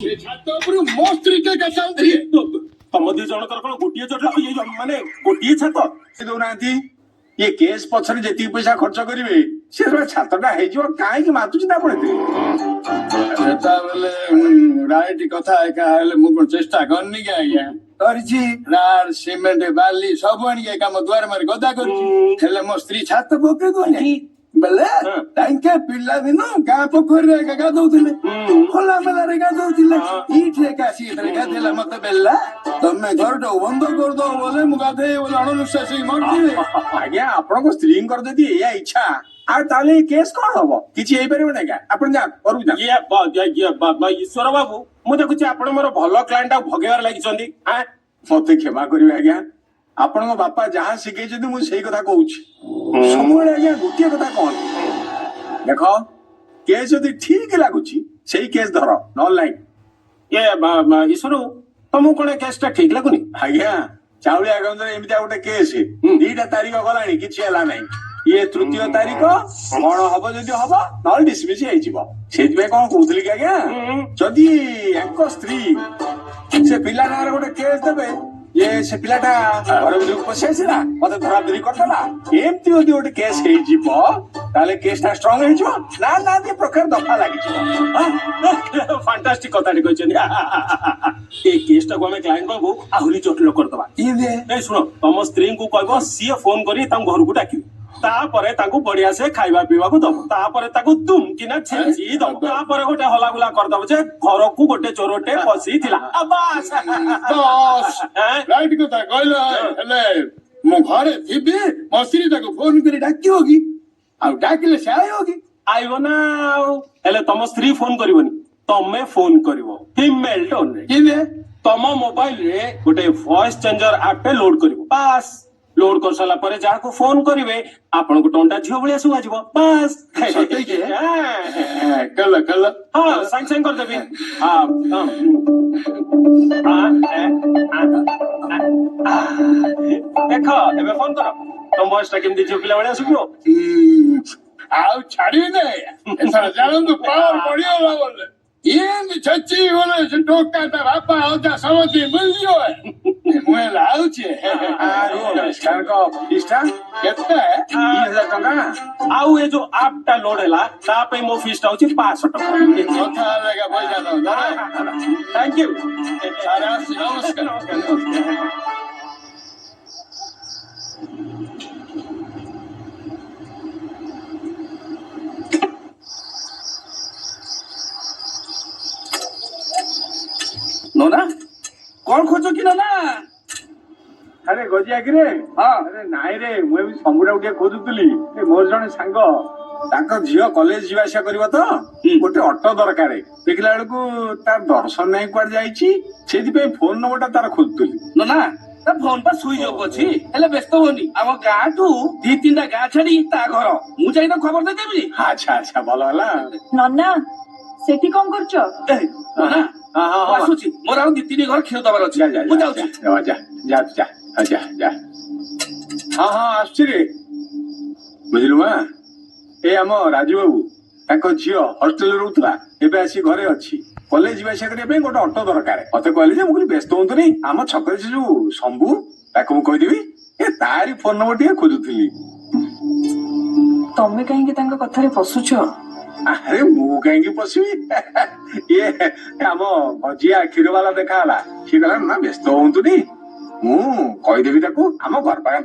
ଛାତ ଉପରୁ ମୋ ସ୍ତ୍ରୀ କେ ଗାଧାଉଥିଲେ। ତମ ଦି ଜଣଙ୍କର କଣ ଗୋଟିଏ ଚଟଲା, ଇଏ ମାନେ ଗୋଟିଏ ଛାତ? ଦଉନାହାନ୍ତି। ଇଏ କେସ୍ ପଛରେ ଯେତିକି ପଇସା ଖର୍ଚ୍ଚ କରିବେ, ସେ ଛାତଟା ହେଇଯିବ। କାହିଁକି ମାତୁଛନ୍ତି ଆପଣ ଏଥିରେ? ସେଟା ବୋଲେ ରାଇଟ କଥା ଏକା। ହେଲେ ମୁଁ କଣ ଚେଷ୍ଟା କରିନି କି ଆଜ୍ଞା? କରିଛି। ରାଡ, ସିମେଣ୍ଟ, ବାଲି ସବୁ ଆଣିକି ଏକା ମୋ ଦୁଆର ମାରି ଗଦା କରିଛି। ହେଲେ ମୋ ସ୍ତ୍ରୀ ଛାତ ପକେଇ ଦଉନି ବେଲେ, ତାଙ୍କେ ପିଲାଦିନୁ ଗାଁ ପୋଖରୀରେ ଏକା ଗାଧଉଥିଲେ, ଖୋଲା ମେଲାରେ ଗାଧଉଥିଲେ। ଏଇଠି ଏକା ଆସିକି ଯେତେବେଳେ ଗାଧେଇଲା, ମତେ ବେଲା ତମେ ଘରଟାକୁ ବନ୍ଦ କରିଦବ ବୋଲେ ମୁଁ ଗାଧେଇ ବୋଲେ ଅଣନିଶ୍ୱାସୀ ହେଇ ମରିଯିବି। ଆଜ୍ଞା, ଆପଣଙ୍କ ସ୍ତ୍ରୀଙ୍କର ଯଦି ଏଇଆ ଇଚ୍ଛା, ଆଉ ତାହେଲେ ଏଇ କେସ୍ କଣ ହବ? କିଛି ହେଇପାରିବନି ଆଜ୍ଞା। ଆପଣ ଯାଆନ୍ତୁ, ଘରକୁ ଯାଆନ୍ତୁ। ଇଏ ଈଶ୍ୱର ବାବୁ, ମୁଁ ଦେଖୁଛି ଆପଣ ମୋର ଭଲ କ୍ଲାଏଣ୍ଟ ଟାକୁ ଭଗେଇବାରେ ଲାଗିଛନ୍ତି ଆଁ? ମତେ କ୍ଷମା କରିବେ ଆଜ୍ଞା। ଆପଣଙ୍କ ବାପା ଯାହା ଶିଖେଇଛନ୍ତି, ମୁଁ ସେଇ କଥା କହୁଛି। ସବୁବେଳେ ଆଜ୍ଞା ଗୋଟିଏ କଥା କହନ୍ତି, ଦେଖ, କେସ୍ ଯଦି ଠିକ ଲାଗୁଛି, ସେଇ କେସ୍ ଧର, ନହେଲେ ନାହିଁ। ଇଏ ଈଶ୍ୱର, ତମକୁ କଣ କେସ୍ ଟା ଠିକ ଲାଗୁନି? ଆଜ୍ଞା, ଚାଉଳିଆ ଗଞ୍ଜରେ ଏମିତିଆ ଗୋଟେ କେସ୍, 2ଟା ତାରିଖ ଗଲାଣି, କିଛି ହେଲା ନାହିଁ। ଇଏ ତୃତୀୟ ତାରିଖ, କଣ ହବ ଯଦି ହବ, ନହେଲେ ଡିସମିସ୍ ହେଇଯିବ। ସେଇଥିପାଇଁ କଣ କହୁଥିଲି କି ଆଜ୍ଞା, ଯଦି ୟାଙ୍କ ସ୍ତ୍ରୀ ସେ ପିଲା ନାଁରେ ଗୋଟେ କେସ୍ ଦେବେ ଯେ ସେ ପିଲାଟା ଘର ଭିତରକୁ ପଶି ଆସିଲା, ମତେ ଧରାଧରି କରିଦେଲା, ଏମିତି ଯଦି ଗୋଟେ କେସ୍ ହେଇଯିବ, ତାହେଲେ କେସ୍ ଟା ଷ୍ଟ୍ରଙ୍ଗ ହେଇଯିବ। ନା ନା ଦି ପ୍ରକାର ଦଫା ଲାଗିଯିବ। ଫାଣ୍ଟାଷ୍ଟିକ କଥାଟି କହିଛନ୍ତି। ଏ କେସ୍ ଟାକୁ ଆମେ କ୍ଲାଏଣ୍ଟ ବାବୁ ଆହୁରି ଜଟିଳ କରିଦବା। ଇଏ ଏ ଶୁଣ, ତମ ସ୍ତ୍ରୀଙ୍କୁ କହିବ, ସିଏ ଫୋନ କରି ତାଙ୍କ ଘରକୁ ଡାକିବେ। ତାପରେ ତାଙ୍କୁ ବଢିଆ ସେ ଖାଇବା ପିଇବାକୁ ଦବ। ତାପରେ ତାକୁ ଦୁମ୍ କିନା ଛେଚି ଦବ। ତାପରେ ଗୋଟେ ହଲାଗୁଲା କରିଦବ ଯେ ଘରକୁ ଗୋଟେ ଚୋରଟେ ପଶିଥିଲା। ଆ ବାସ୍। ବସ୍। ଆଁ? ରାଇଟ କଥା କହିଲ। ହେଲେ ମୁଁ ଘରେ ଥିବି, ମୋ ସ୍ତ୍ରୀ ତାକୁ ଫୋନ କରି ଡାକିବ କି? ଆଉ ଡାକିଲେ ସେ ଆଇବ କି? ଆଇବ ନା ଆଉ। ହେଲେ ତମ ସ୍ତ୍ରୀ ଫୋନ କରିବନି, ତମେ ଫୋନ କରିବ ଫିମେଲ ଟୋନରେ। କିଏ? ତମ ମୋବାଇଲରେ ଗୋଟେ ଭଏସ ଚେଞ୍ଜର ଆପ୍ ଟେ ଲୋଡ କରିବ। ବାସ୍, ଲୋଡ କରିସାରିଲା ପରେ ଯାହାକୁ ଫୋନ କରିବେ, ଆପଣଙ୍କୁ ଟୋନଟା ଝିଅ ଭଳିଆ ଶୁଭାଯିବ। ବାସ୍। ସତେ କି? ହଁ। କଲ କଲ। ହଁ, ସାଙ୍ଗେ ସାଙ୍ଗେ କରିଦେବି। ହଁ ହଁ ହଁ, ଏ, ଆ, ଆ, ଆ। ଦେଖ, ଏବେ ଫୋନ କର। ତମ ଭଏସ ଟା କେମିତି ଝିଅ ପିଲା ଭଳିଆ ଶୁଭିବ। ଆଉ ଛାଡିବି ନାଇଁ ଏଥର। ଜାଣନ୍ତୁ, ପାୱାର ବଢିଗଲା ବୋଲେ ଏମିତି ଛେଚି ବୋଲେ ସେ ଟୋକା, ତା ବାପା, ଅଜା ସମସ୍ତେ ବୁଝିଯିବ। ମୁଁ ହେଲେ ଆଉଛି। ସାରଙ୍କ ଫିସ୍ ଟା? କେତେ? 2000 ଟଙ୍କା। ଆଉ ଏ ଯୋଉ ଆପ୍ ଟା ଲୋଡ ହେଲା, ତା ପାଇଁ ମୋ ଫିସ୍ ଟା ହଉଛି 500 ଟଙ୍କା। କଥା ହେଲେ ଏକା ପଇସା ଦବ। Thank you. Sir, ଆସୁଛି। ନମସ୍କାର। ନମସ୍କାର। ନନା, କଣ ଖୋଜ କି ନନା? ଆରେ ଗଜିଆ କିରେ? ହଁ। ଆରେ ନାଇଁ ରେ, ମୁଁ ଏମିତି ଶମ୍ଭୁଟାକୁ ଟିକେ ଖୋଜୁଥିଲି। ଏ ମୋର ଜଣେ ସାଙ୍ଗ, ତାଙ୍କ ଝିଅ କଲେଜ ଯିବା ଆସିବା କରିବ ତ, ଗୋଟେ ଅଟୋ ଦରକାର। ଦେଖିଲା ବେଳକୁ ତାର ଦର୍ଶନ ନାହିଁ, କୁଆଡେ ଯାଇଛି। ସେଇଥିପାଇଁ ଫୋନ ନମ୍ବରଟା ତାର ଖୋଜୁଥିଲି। ନନା, ତା ଫୋନ ପା ସୁଇଚ୍ ଅଫ୍ ଅଛି। ହେଲେ ବ୍ୟସ୍ତ ହୁଅନି, ଆମ ଗାଁଠୁ ଦି ତିନିଟା ଗାଁ ଛାଡି ତା ଘର। ମୁଁ ଯାଇ ତାକୁ ଖବର ଦେଇଦେବି। ଆଚ୍ଛା ଆଚ୍ଛା, ଭଲ ହେଲା। ନନା, ସେଠି କଣ କରୁଛ? ଏ, ନନା, ହଁ ହଁ ମୁଁ ହଁ ଆସୁଛି। ମୋର ଆଉ ଦି ତିନି ଘର କ୍ଷୀର ଦବାର ଅଛି। ଯା ଯା। ମୁଁ ଯା। ଯାଉଛି। ଯା ଯା ଯା ଯା, ହଁ, ଯା ଯା। ହଁ ହଁ, ଆସୁଛି ରେ। ବୁଝିଲୁ ମା, ଏ ଆମ ରାଜୁ ବାବୁ, ତାଙ୍କ ଝିଅ ହଷ୍ଟେଲରେ ରହୁଥିଲା, ଏବେ ଆସି ଘରେ ଅଛି। କଲେଜ ଯିବା ଆସିବା କରିବା ପାଇଁ ଗୋଟେ ଅଟୋ ଦରକାର। ମତେ କହିଲେ ଯେ, ମୁଁ କହିଲି ବ୍ୟସ୍ତ ହୁଅନ୍ତୁନି, ଆମ ଛକରେ ସେ ଯୋଉ ଶମ୍ଭୁ, ତାକୁ ମୁଁ କହିଦେବି। ଏ ତାରି ଫୋନ ନମ୍ବର ଟିକେ ଖୋଜୁଥିଲି। ତମେ କାହିଁକି ତାଙ୍କ କଥାରେ ପଶୁଛ? ଆରେ ମୁଁ କାହିଁକି ପଶିବି? ଇଏ ଆମ ଭଜିଆ କ୍ଷୀର ବାଲା ଦେଖା ହେଲା। ସିଏ କହିଲା, ନା ବ୍ୟସ୍ତ ହୁଅନ୍ତୁନି, ମୁଁ କହିଦେବି ତାକୁ, ଆମ ଘର ପାଖରେ।